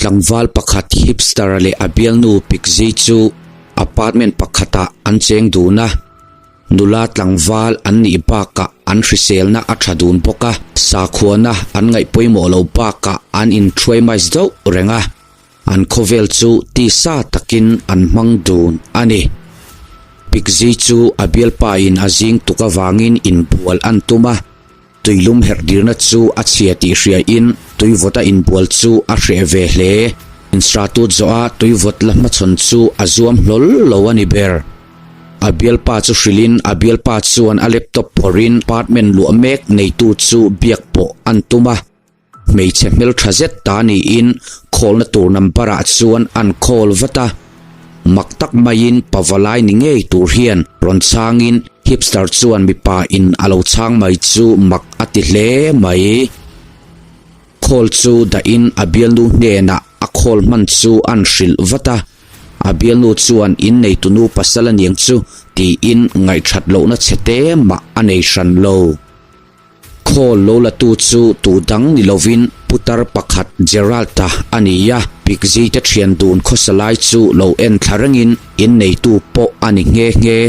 Tlangval pakhat hipster-a leh a bialnu Pixie chu apartment pakhatah an cheng dun a. Nula tlangval an nih bakah an hriselna a tha dun bawk a, sakhuana an ngaih pawimawh lo bakah an inthuai mais deuh reng a. An khawvel chu tisa takin an hmang dun a ni. Pixie chu a bialpain a zing tuk avangin inbual an tum a. Tuilum herh dirna chu a chhia tih hriain tuivawta inbual chu a hreh ve hle. Instratut zawha tuivawt la hmachhawn chu a zuam hlawl lo a ni ber. A bialpa chu hrilhin a bialpa chuan a laptop phawrhin apartment luah mek neitu chu biak pawh an tum a. Hmeichhe hmeltha zet ta niin khawlna tur number ah chuan an call vat a. Mak tak maiin pavalai ni ngei tur hian rawn chhangin hipster chuan mipa in a lo chhang mai chu mak a ti hle mai. Call chu dahin a bialnu hnenah a call hman chu an hrilh vat a. A bialnu chuan inneitunu pasal aniang chu tiin ngaihthat lohna chhe te mah a nei hran lo. Khawl lo la tu chu tu dang ni lovin putar pakhat Gerald-a a ni a, Piggy te thian dun khawsa lai chu lo en thla rengin inneitu pawh a ni nghe nghe.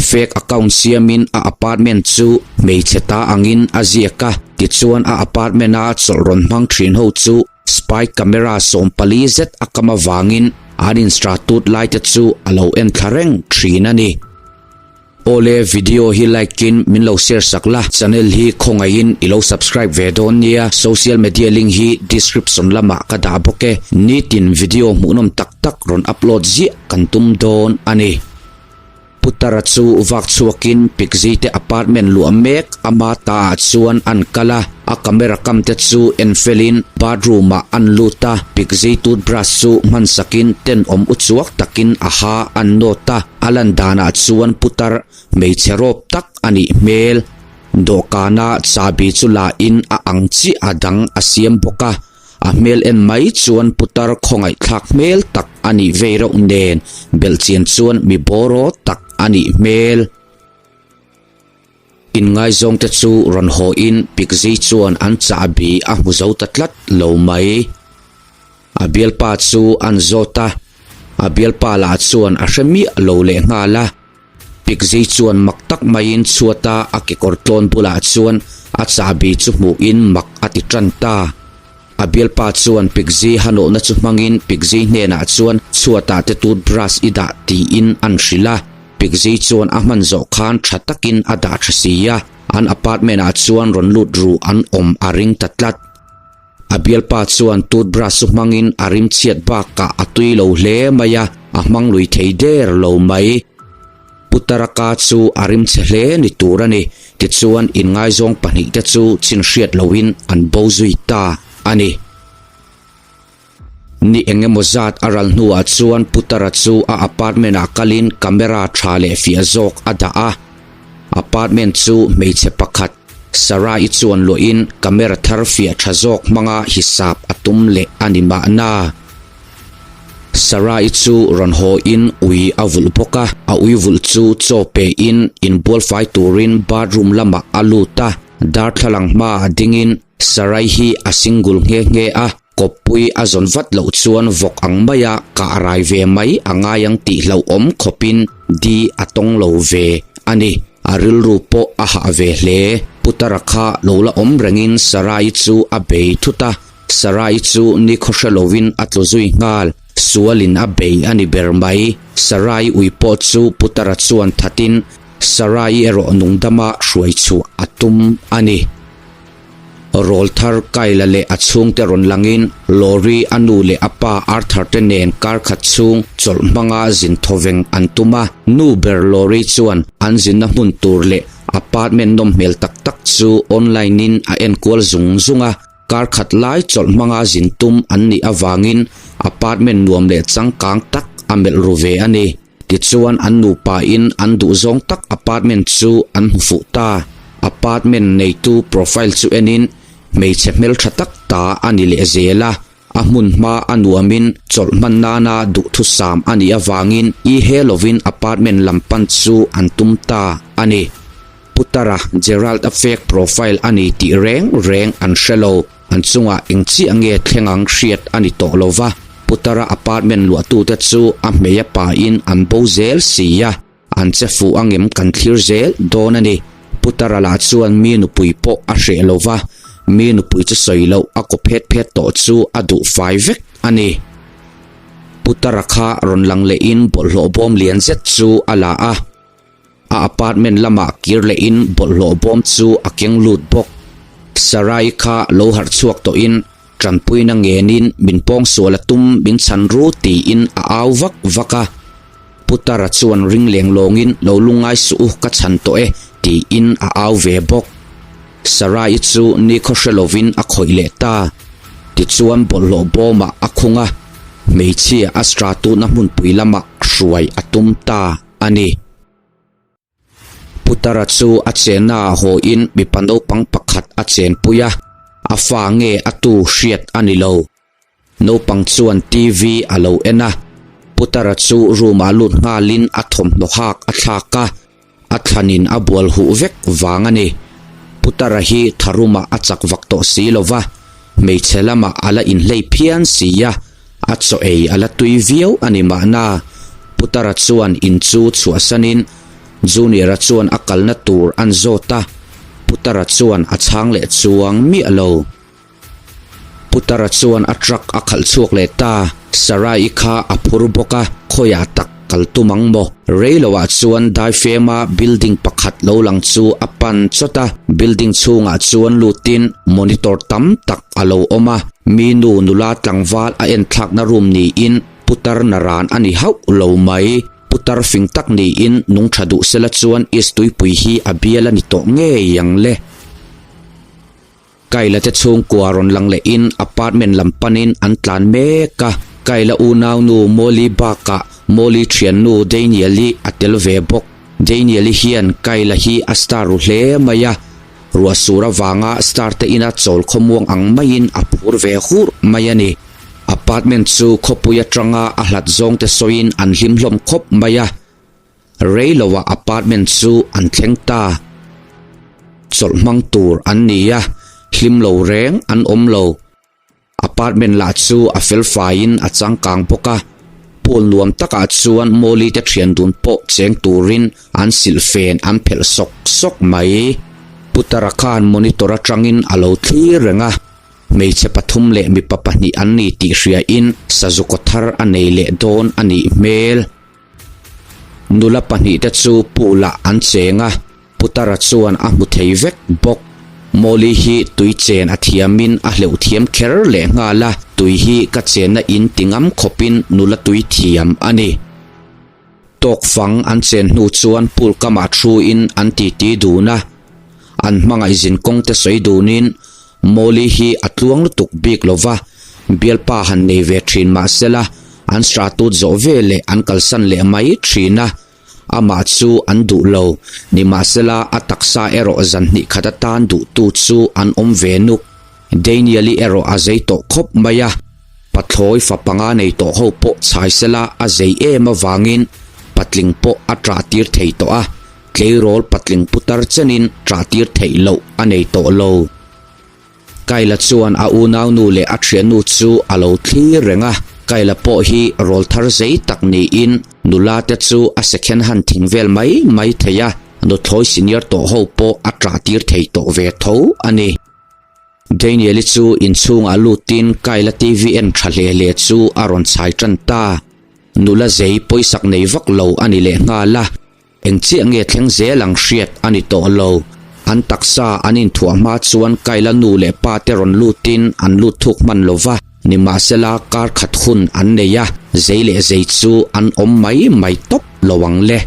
Fake account siamin a apartment chu hmeichhe ta angin a ziak a, tichuan a apartment-a chawlh rawn hmang thin ho chu spy camera 40 zet a kam avangin an instratut lai te chu a lo en thla reng thin a ni. Awle video hi like in min lo share sak la, channel hi khawngaihin i lo subscribe ve dawn nia, social media link hi description lamah ka dah bawk e, nitin video hmuhnawm tak tak rawn upload ziah kan tum dawn a ni. Putara chu vak chhuakin Pikzi te apartment luah mek ama ta ah chuan an kal a, a camera kam te chu en felin bathroom ah an lut a, Pikzi toothbrush chu hman sakin tenawm uchuak takin a ha an nawt a. A lan danah chuan putar hmeichhe rawp tak a nih hmel. Dawhkana chahbi chu lahin a ang chiah a dang a siam bawk a, a hmel en mai chuan putar khawngaihthlak hmel tak a nih vei reuh nen belhchian chuan mi bawraw tak a nih hmel. Inngaizawngte chu rawn hawhin Pikzi chuan an chahbi a hmu zo ta tlat lo mai. A bialpa chu an zawt a, a bialpa lah chuan a hre miah lo leh nghal a. Pikzi chuan mak tak maiin chhuata a kekawr tlawn bulah chuan a chahbi chu hmuhin mak a ti tan ta. A bialpa chuan Pikzi hanawhna chu hmangin Pikzi hnenah chuan chhuatah te toothbrush i dah tiin an hrilh a. Pikzi chuan a hman zawh khan tha takin a dah tha si a, an apartment ah chuan rawn lut ru an awm a ring ta tlat. A bialpa chuan toothbrush chu hmangin a rim chhiat bakah a tui lo hle mai a, a hmang lui thei der lo mai. Putaraka chu a rim chhe hle ni tur a ni. Tichuan inngaizawng pahnihte chu chin hriat lohin an bo zui ta a ni. Ni eng emaw zat a ral hnuah chuan Putara chu a apartment ah kalin camera tha leh fiah zawk a dah a. Apartment chu hmeichhe pakhat Sarah-i chuan luahin camera thar fiah tha zawk hmanga hisap a tum leh a ni mahna. Sarah-i chu rawn haw in ui a vulh bawk a, a ui vulh chu chaw pe in inbual fai turin bathroom lamah a lut a, darthlalang hmaah dingin Sarah-i hi a single nghe nghe a. Kawppui a zawn vat loh chuan vawk ang maia kah rai ve mai a ngai ang tih hlauhawm khawpin di a tawng lo ve a ni. A rilru pawh a hah ve hle. Putara kha lo la awm rengin Sarai chu a bei thut a, Sarai chu nikhaw hre lovin a tlu zui nghal. Sualin a bei a ni ber mai. Sarai ui pawh chu Putara chuan thatin Sarai erawh nungdama hruai chhuah a tum a ni. Rawl thar Kyle-a leh a chhungte rawn langin Lori a nu leh a pa Arthur te nen kar khat chhung chawlh hmanga zin thawveng an tum a. Nu ber Lori chuan an zinna hmun tur leh apartment nawm hmel tak tak chu online in a enkual zung zung a. Kar khat lai chawlh hmanga zin tum an nih avangin apartment nuam leh changkang tak a melh ru ve a ni. Tichuan an nupa in an duhzawng tak apartment chu an hmu fuh ta. Apartment neitu profile chu enin hmeichhe hmeltha tak ta a ni leh zel a, a hmun hma a nuamin chawlh hman nana duhthusam a nih avangin i he lovin apartment lam pan chu an tum ta a ni. Putara Gerald a fake profile a ni tih reng reng an hre lo. An chungah eng chiah nge thleng ang hriat a ni tawh lo va. Putara apartment luahtute chu a hmei a pain an bo zel si a, an che fuh angem kan thlir zel dawn a ni. Putara lah chuan mi nupui pawh a hreh lo va, mi nupui chu sawi loh a kaw phet phet tawh chu a duh fai vek a ni. Putara kha rawn lang lehin bawlhhlawh bawm lian zet chu a la a. A apartment lamah kir lehin bawlhhlawh bawm chu a keng lut bawk. Sarai kha lo harh chhuak tawhin tanpuina ngenin min pawngsual a tum min chhan ru tiin a au vak vak a. Putara chuan ring leng lawngin lo lungngai suh u ka chhan tawh e tiin a au ve bawk. Sarai chu nikhaw hre lovin a khawih leh ta. Tichuan bawlhhlawh bawmah a khung a, hmeichhia a stratuna hmunpui lamah hruai a tum ta. a ni. Putara chu a chenna ah hawiin mipa naupang pakhat a chenpui a, a fa nge a tu hriat a ni lo. Naupang chuan TV a lo en a, Putara chu room ah lut nghalin a thawmhnaw hak a thlak a, a thlanin a bual huh vek vang a ni. Putara hi tharumah a chak vak tawh si lo va, hmeichhe lamah a la inhlei phian si a, A chaw ei a la tui viau a ni mahna, Putara chuan in chu chhuahsanin Junior-a chuan a kalna tur an zawt a, Putara chuan a chhang leh chuang miah lo. Putara chuan a truck a khalh chhuak leh ta, Sarai-i kha a phur bawk a, khawiah tak kal tum ang maw? Reiloah chuan daifema building pakhat lo lang chu a pan chawt a, building chhungah chuan lutin monitor tam tak a lo awm a, mi nu nula tlangval a enthlakna room niin putar naran a ni hauh lo mai. Putar fing tak niin nung tha duh sela chuan East tuipui hi a bial a ni tawh ngei ang le. Kaila te chhungkua rawn lang lehin apartment lam panin an tlan mek a, Kaila unaunu Molly bakah Molly thiannu Daniel-i a tel ve bawk. Daniel-i hian Kaila hi a star ru hle mai a, ruah sur avanga star te ina chawl khawmuang ang maiin a phur ve hurh mai a ni. Apartment chu khawpui atanga a hlat zawng te sawiin an hlim hlawm khawp mai a. Rei loah apartment chu an thleng ta. Chawlh hmang tur an ni a, hlim lo reng an awm lo. Apartment lah chu a fel faiin a changkang bawk a, pool nuam takah chuan Molly te thian dun pawh cheng turin an silh fen an phelh sawk sawk mai. Putara khan monitor atangin a lo thlir reng a, hmeichhe pathum leh mipa pahnih an ni tih hriain sazu kaw thar a nei leh dawn a nih hmel. Nula pahnihte chu pool-ah an cheng a, Putara chuan a hmu thei vek bawk. Mawli hi tui chen a thiamin a hleuh thiam kher leh nghal a, tui hi ka chenna in ti ngam khawpin nula tui thiam a ni. Tawk fang an chen hnu chuan pool kamah thuin an titi dun a, an hmangaih zin kawng te sawi dunin Mawli hi a tluang lutuk bik lo va, bialpa han nei ve thin mah sela an hratut zawh ve leh an kalsan leh mai thin a, amah chu an duh lo. Nimahsela a taksa erawh zan hnih khat atan duhtu chu an awm ve nuk. Daniel-i erawh a zei tawh khawp mai a, pathlawi fa panga nei tawh ho pawh chhai sela a zei em avangin patling pawh a ṭah tir thei tawh a. Tleirawl patling putar chenin ṭah tir theih loh a nei tawh lo. Kaila chuan a unaunu leh a thiannu chu a lo thlir reng a, Kaila pawh hi rawl thar zei tak niin nula te chu a second hand thing vel mai mai thei a, nuthlawi senior tawh ho pawh a ṭah tir thei tawh ve tho a ni. Daniel-i chu inchhungah lutin Kaila TV en tha hle hle chu a rawn chhai tan ta. Nula zei pawisak nei vak lo a ni leh nghal a. Eng chiah nge thleng zel ang hriat a ni tawh lo. An taksa an inthuah hma chuan Kaila nu leh pa te rawn lutin an lut thuk hman lo va, nimahsela kar khat hun an nei a, zei leh zei chu an awm mai mai tawp lo ang le.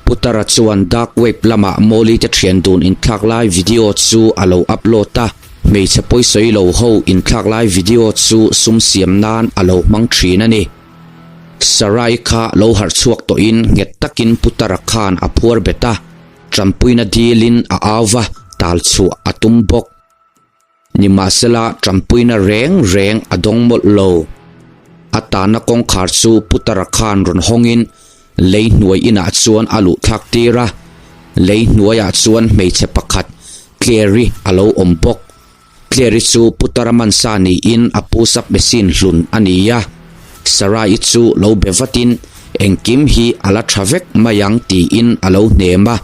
Putara chuan dark web lamah Molly te thian dun inthlak lai video chu a lo upload a, hmeichhe pawisawi lo ho inthlak lai video chu sum siam nan a lo hmang thin a ni. Sarai kha lo harh chhuak tawhin nghet takin Putara khan a phuar bet a, tanpuina dilin a au va, tal chhuah a tum bawk. Nimahsela tanpuina reng reng a dawng mawlh lo. A tahna kawngkhar chu Putara khan rawn hawngin lei hnuai inah chuan a luh thlak tir a, lei hnuaiah chuan hmeichhe pakhat Clary a lo awm bawk. Claire-i chu putara mansa niin a pu sap machine hlun a ni a. Sarah-i chu lo be vatin engkim hi a la tha vek mai ang tiin a lo hnem a.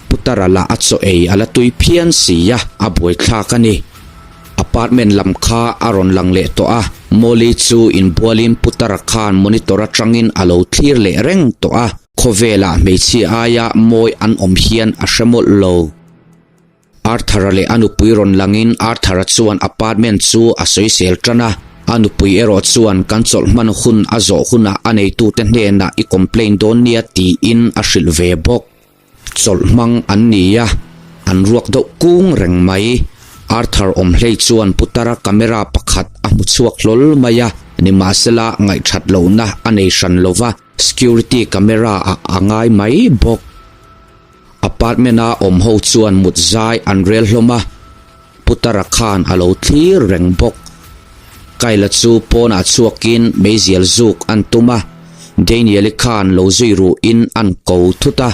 Putara lah a chaw ei a la tui phian si a, a buaithlak a ni. Apartment lam kha a rawn lang leh tawh a, Molly chu inbualin putara khan monitor atangin a lo thlir leh reng tawh a. Khawvelah hmeichhia aia mawi an awm hian a hre mawlh lo. Arthur-a leh a nupui rawn langin Arthur-a chuan apartment chu a sawisel tan a, a nupui erawh chuan kan chawlh hman hun a zawh hunah a neitute hnenah i complain dawn nia tiin a hrilh ve bawk. Chawlh hmang an ni a, an ruak deuh kung reng mai. Arthur awm hlei chuan putara camera pakhat a hmu chhuak hlawl mai a, nimahsela ngaihthat lohna a nei hran lo va, security camera ah a ngai mai bawk. Apartment a awm ho chuan mut zai an rel hlawm a, Putara khan a lo thlir reng bawk. Kayla chu pawnah chhuakin meizial zuk an tum a, Daniel-i khan lo zui ruhin an ko thut a,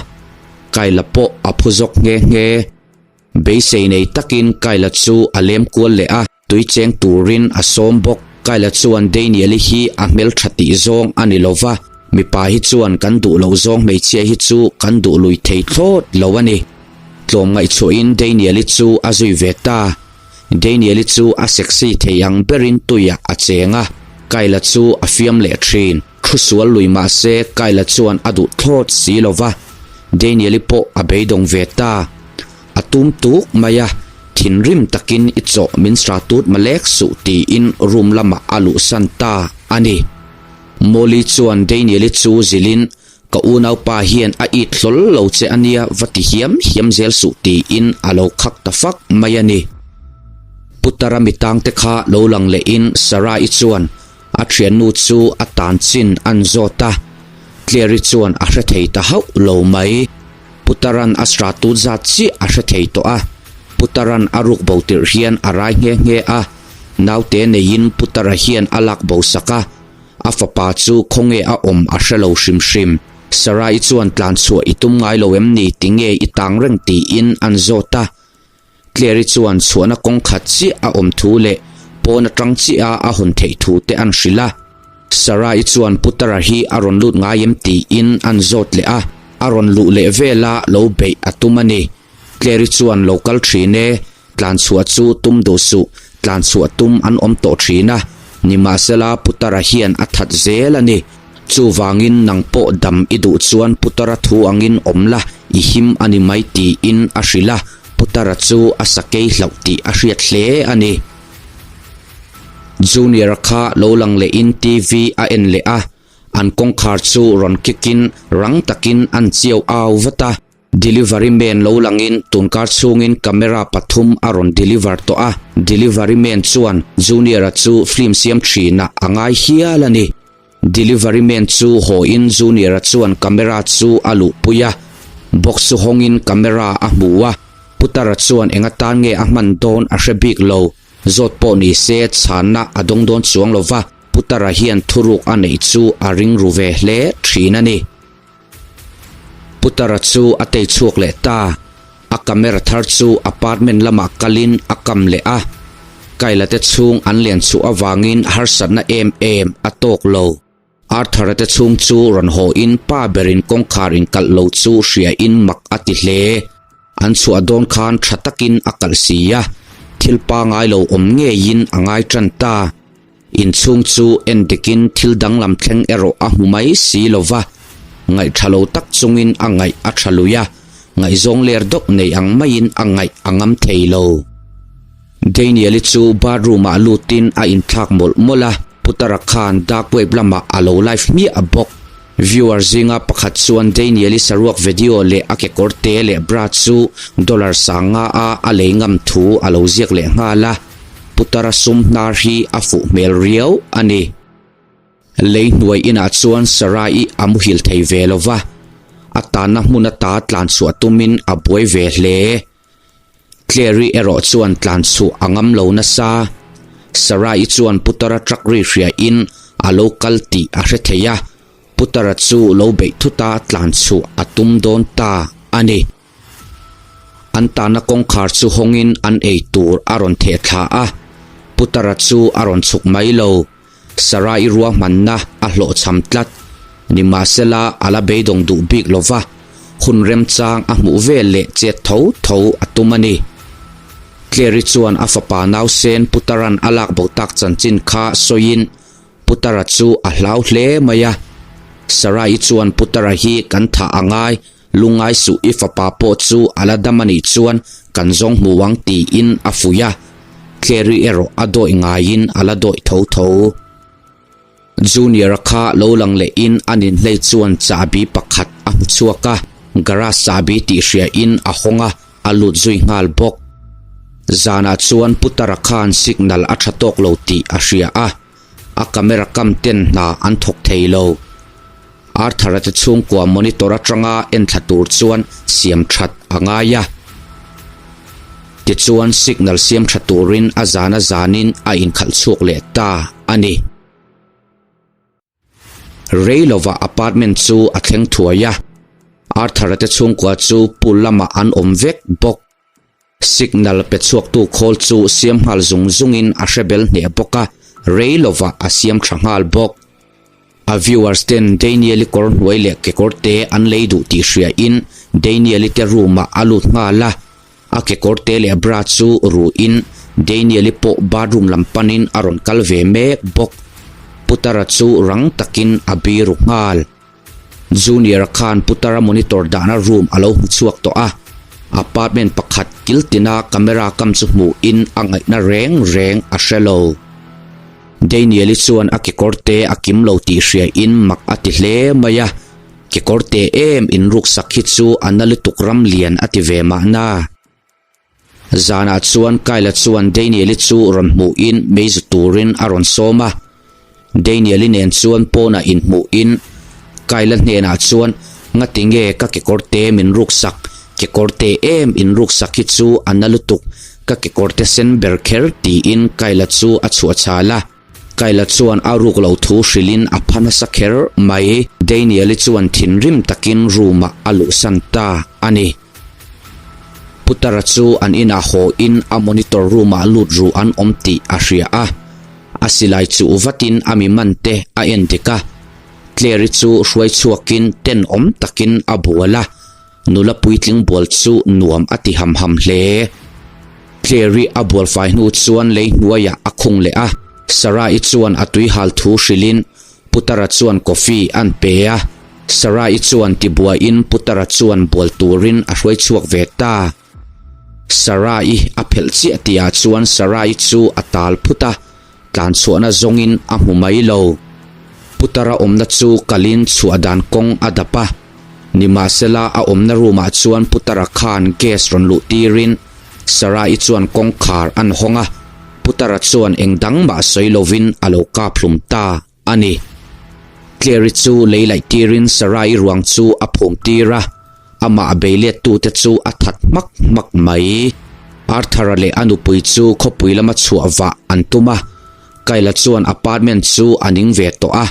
Kayla pawh a phu zawk nghe nghe. Beisei nei takin Kayla chu a lem kual leh a, tui cheng turin a sawm bawk. Kayla chuan Daniel-i hi a hmeltha tih zawng a ni lo va, mipa hi chuan kan duh loh zawng hmeichhia hi chu kan duh lui thei thlawt lo a ni. Tlawm ngaihchhuahin Daniel-i chu a zui ve ta. Daniel-i chu a sexy thei ang berin tuiah a cheng a, Kayla chu a fiam leh thin. Thu sual lui mah se Kayla chuan a duh thlawt si lo va, Daniel-i pawh a beidawng ve ta. A tum tuk mai a, thinrim takin i chawh min sra tut malek suh tiin room lamah a luhsan ta a ni. Molly chuan Daniel-i chu zilhin Ka unaupa hian a it hlawl lo che a nia va ti hiam hiam zel suh tiin a lo khak ta fak mai a ni. Putara mitangte kha lo lang lehin Sarah-i chuan a thiannu chu a tan chin an zawt a, Claire-i chuan a hre thei ta hauh lo mai. Putaran a sra tut zat chiah a hre thei tawh a, Putaran a ruk bo tirh hian a rai nghe nghe a, naute neiin Putara hian a lak bo sak a, A fapa chu khawnge a awm a hre lo hrim hrim. Sarah-i chuan tlan chhuah i tum ngai lo em ni tinge i tang reng tiin an zawt a. Claire-i chuan chhuahna kawng khat chiah a awm thu leh pawn atang chiah a a hawn theih thu te an hrilh a. Sarah-i chuan Putara hi a rawn lut ngai em tiin an zawt leh a, a rawn luh leh vela lo beih a tum a ni. Claire-i chuan lo kal thin e, tlan chhuah chu tum duh suh, tlan chhuah tum an awm tawh thin a, nimahsela Putara hian a that zel a ni. Chuvangin nang pawh dam i duh chuan Putara thu angin awm la, i him a ni mai tiin a hrilh a, Putara chu a sakei hlauh tih a hriat hle a ni. Junior-a kha lo lang lehin TV a en leh a, an kawngkhar chu rawn kick-in rang takin an chiau au vat a. Delivery man lo langin tunkar chhungin camera pathum a rawn deliver tawh a, delivery man chuan Junior-a chu film siam thinah a ngai hial a ni. Delivery man chu hawiin Junior-a chuan camera chu a luhpui a, box chu hawngin camera a hmu a, Putara chuan eng atan nge a hman dawn a hre bik lo, zawt pawh ni se chhanna a dawng dawn chuang lo va, Putara hian thuruk a neih chu a ring ru ve hle thin a ni. Putara chu a tei chhuak leh ta. A camera thar chu apartment lamah kalin a kam leh a. Kayla te chhung an len chhuah avangin harsatna em em a tawk lo. Arthur-a te chhung chu rawn hawhin pa berin kawngkhar inkalh lo chu hriain mak a ti hle. An chhuah dawn khan tha takin a kalh si a, thil pangai lo awm ngeiin a ngai tan ta. Inchhung chu en dikin thil danglam thleng erawh a hmu mai si lo va, ngaihtha lo tak chungin a ngaih a tha lui a, ngaihzawng ler deuh nei ang maiin a ngaih a ngam thei lo. Daniel-i chu bathroom ah lutin a inthlak mawlh mawlh a, Putara khan dark web lamah a lo live hmiah bawk. Viewer zinga pakhat chuan Daniel-i saruak video leh a kekawr te leh bra chu dollar sanga a a lei ngam thu a lo ziak leh nghal a, Putara sum hnar hi a fuh hmel riau a ni. Lei hnuai inah chuan Sarai-i a muhil thei ve lo va, a tanna hmun ata tlan chhuah tumin a buai ve hle. Clary erawh chuan tlan chhuah a ngam lo nasa. Sarai chuan Putara truck ri hriain a lo kal tih a hre thei a, Putara chu lo beih thuta tlan chhuah a tum dawn ta a ni. An tahna kawngkhar chu hawngin an ei tur a rawn theh thla a. Putara chu a rawn chhuk mai lo. Sarah-i ruahmanna a hlawhchham tlat. Nimahsela, a la beidawng duh bik lo va, hun remchang a hmuh vel leh chet tho tho a tum a ni. Claire-i chuan a fapa nausen Putara'n a lak bo tak chanchin kha sawiin Putara chu a hlau hle mai a. Sarah-i chuan Putara hi kan thah a ngai, lungngai suh i fapa pawh chu a la dam a nih chuan kan zawng hmu ang tiin a fuih a. Claire-i erawh a dawih ngaiin a la dawih tho tho. Junior-a kha lo lang lehin a ninhlei chuan chahbi pakhat a hmu chhuak a, garage chahbi tih hriain a hawng a, a lut zui nghal bawk. Zanah chuan Putara khan signal a tha tawk lo tih a hria a, a camera kam ten hna an thawk thei lo. Arthur-a te chhungkua monitor atanga enthla tur chuan siam that a ngai a. Tichuan signal siam tha turin a zana zanin a inkhalh chhuak leh ta a ni. Rei lovah apartment chu a thleng thuai a, Arthur-a te chhungkua chu pool lamah an awm vek bawk. Signal pe chhuaktu khawl chu siam nghal zung zungin a hre bel hneh bawk a, rei lovah a siam tha nghal bawk. A viewers ten Daniel-i kawr hnuai leh kekawr te an lei duh tih hriain Daniel-i te room-ah a lut nghal a, A kekawrte leh bra chu ruhin Daniel-i pawh bathroom lam panin a rawn kal ve mek bawk. Putara chu rang takin a biru nghal. Junior-a khan Putara monitor dahna room a lo hmu chhuak tawh a, apartment pakhat kil tina camera kam chu hmuhin a ngaihna reng reng a hre lo. Daniel-i chuan a kekawrte a kim lo tih hriain mak a ti hle mai a. Kekawr te em in ruksak hi chu a na lutuk ram lian a ti ve mahna. Zanah chuan Kyle-a chuan Daniel-i chu rawn hmuhin meizu turin a rawn sawm a. Daniel-i nen chuan pawnah inhmuhin Kyle-a hnenah chuan Ngati nge ka kekawr te min ruksak, kekawr te em in ruksak hi chu a na lutuk, ka kekawr te sen ber kher tiin Kyle-a chu a chhuah chhal a. Kayla chuan a ruk lo thu hrilhin a pha nasa kher mai. Daniel-i chuan thinrim takin room-ah a luhsan ta a ni. Putara chu an inah haw-in a monitor room-ah lut ru an awm tih a hria a. A silai chuh vatin a mi man te a en dik a. Claire-i chu hruai chhuakin tenawm takin a bual a. Nula puitling bual chu nuam a ti ham ham hle. Claire-i a bual fai hnu chuan lei hnuaiah a khung leh a, Sarah-i chuan a tui hal thu hrilhin Putara chuan coffee an pe a. Sarah-i chuan tibuaiin Putara chuan bual turin a hruai chhuak ve ta. Sarah-i a phelh chiah tihah chuan Sarah-i chu a tal phut a, tlan chhuahna zawngin a hmu mai lo. Putara awmna chu kalin chhuah dan kawng a dap a. Nimahsela a awmna room ah chuan Putara khan gas rawn luh tirin Sarah-i chuan kawngkhar an hawng a, Putara chuan eng dang mah sawi lovin a lo kap hlum ta a ni. Claire-i chu lei laih tirin Sarah-i ruang chu a phum tir a, amah bei lettute chu a that hmak hmak mai. Arthur-a leh a nupui chu khawpui lama chhuah vah an tum a, Kyle-a chuan apartment chu a ning ve tawh a,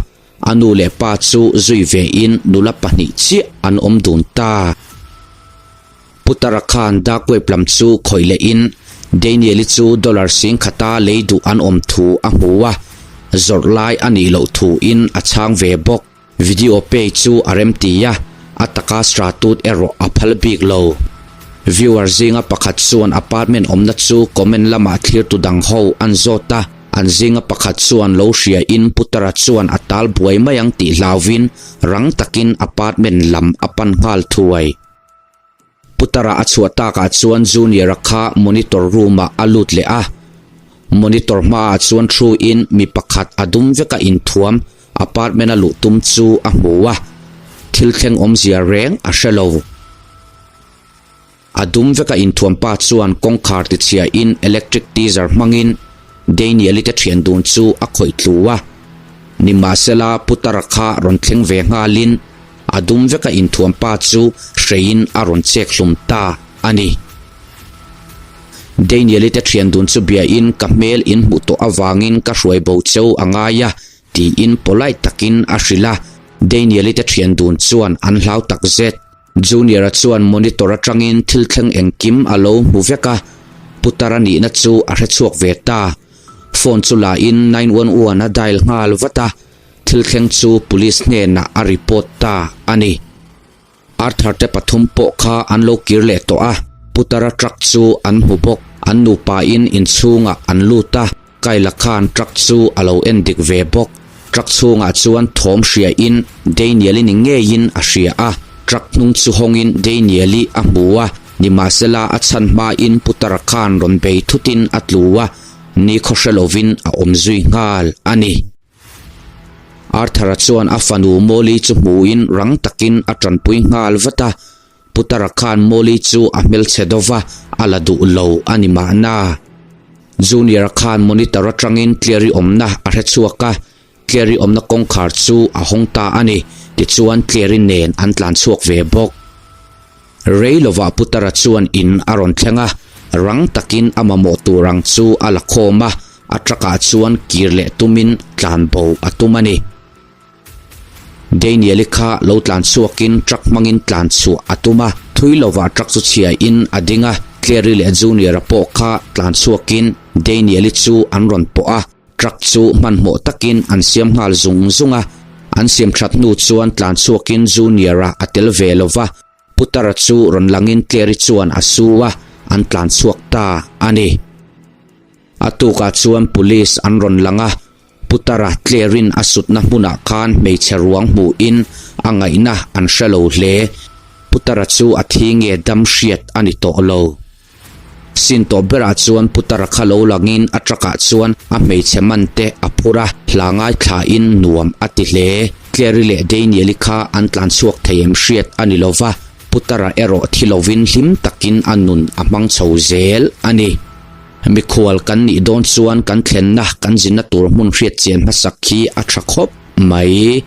A nu leh pa chu zui ve in nula pahnih chiah an awm dun ta. Putara khan dark web lam chu khawih leh in Daniel-i chu dollar singkhata lei duh an awm thu a hmu a, zawrh lai a nih loh thu in a chhang ve bawk. Video pay chu a rem ti a, a taka stratut erawh a phal bik lo. Viewer zinga pakhat chuan apartment awmna chu comment lamah thlirtu dang ho an zawt a. An zinga pakhat chuan lo hriain Putara chuan a tal buai mai ang tih hlauvin rang takin apartment lam a pan nghal thuai. Putara a chhuah takah chuan Junior-a kha monitor room-ah a lut leh a. Monitor hmaah chuan thu-in mi pakhat a dum veka inthuam apartment-a luh tum chu a hmu a. Thil thleng awmzia reng a hre lo. A dum veka inthuam pa chuan kawngkhar tichhiain electric teaser hmangin Daniel-i te thian dun chu a khawih tlu a. Nimahsela Putara kha rawn thleng ve nghalin a dum veka inthuam pa chu hreiin a rawn chek hlum ta a ni. Daniel-i te thian dun chu biain ka hmel in hmuh tawh avangin ka hruai bo cheu a ngai a tiin polite takin a hrilh a. Daniel-i te thian dun chuan an hlau takzet. Junior-a chuan monitor atangin thil thleng engkim a lo hmu vek a, putar a nihna chu a hre chhuak ve ta. Phone chu la in 911 a dial nghal vat a, thil thleng chu police hnenah a report ta a ni. Arthur te pathum pawh kha an lo kir leh tawh a, Putara truck chu an hmu bawk. An nupa in inchhungah an lut a, Kyle-a khan truck chu a lo en dik ve bawk. Truck chhungah chuan thawm hria in Daniel-i ni ngeiin a hria a, truck hnung chu hawngin Daniel-i a hmu a, nimahsela a chhan hmain Putara khan rawn bei thutin a tlu a, nikhaw hre lovin a awm zui nghal a ni. Arthur-a chuan a fanu Molly chu hmuin rang takin a tanpui nghal vat a. Putara khan Molly chu a hmelchhe dova, a la duh lo a ni mahna. Junior-a khan monitor atangin Clary awmna a hre chhuak a, Clary awmna kawngkhar chu a hawng ta a ni. Tichuan Clary nen an tlan chhuak ve bawk. Rei lovah Putara chuan in a rawn thleng a, rang takin a mamawh tur ang chu a la khawm a, a truck ah chuan kir leh tumin tlan bo a tum a ni. Daniel-i kha lo tlan chhuakin truck hmangin tlan chhuah a tum a, thui lovah truck chu chhiain a ding a, Clary leh Junior-a pawh kha tlan chhuakin Daniel-i chu an rawn pawh a, Truck chu hmanhmawh takin an siam nghal zung zung a, an siam that hnu chuan tlan chhuakin Junior-a a tel ve lo va, Putara chu rawn langin Clary chuan a su a, an tlan chhuak ta a ni. A tukah chuan Police an rawn lang a, Putara Clary-in a sutna hmunah khan hmeichhe ruang hmuhin a ngaihna an hre lo hle. Putara chu a thi nge dam hriat a ni tawh lo. Sin tawh berah chuan Putara kha lo langin a truck ah chuan a hmeichhe man te a phur a, hla ngaithlain nuam a ti hle. Clary leh Daniel-i kha an tlan chhuak thei em hriat a ni lova, Putara erawh thi lovin hlim takin a nun a hmang chho zel a ni. Mikhual kan nih dawn chuan kan thlenna kan zinna tur hmun hriat chian hmasak hi a tha khawp mai.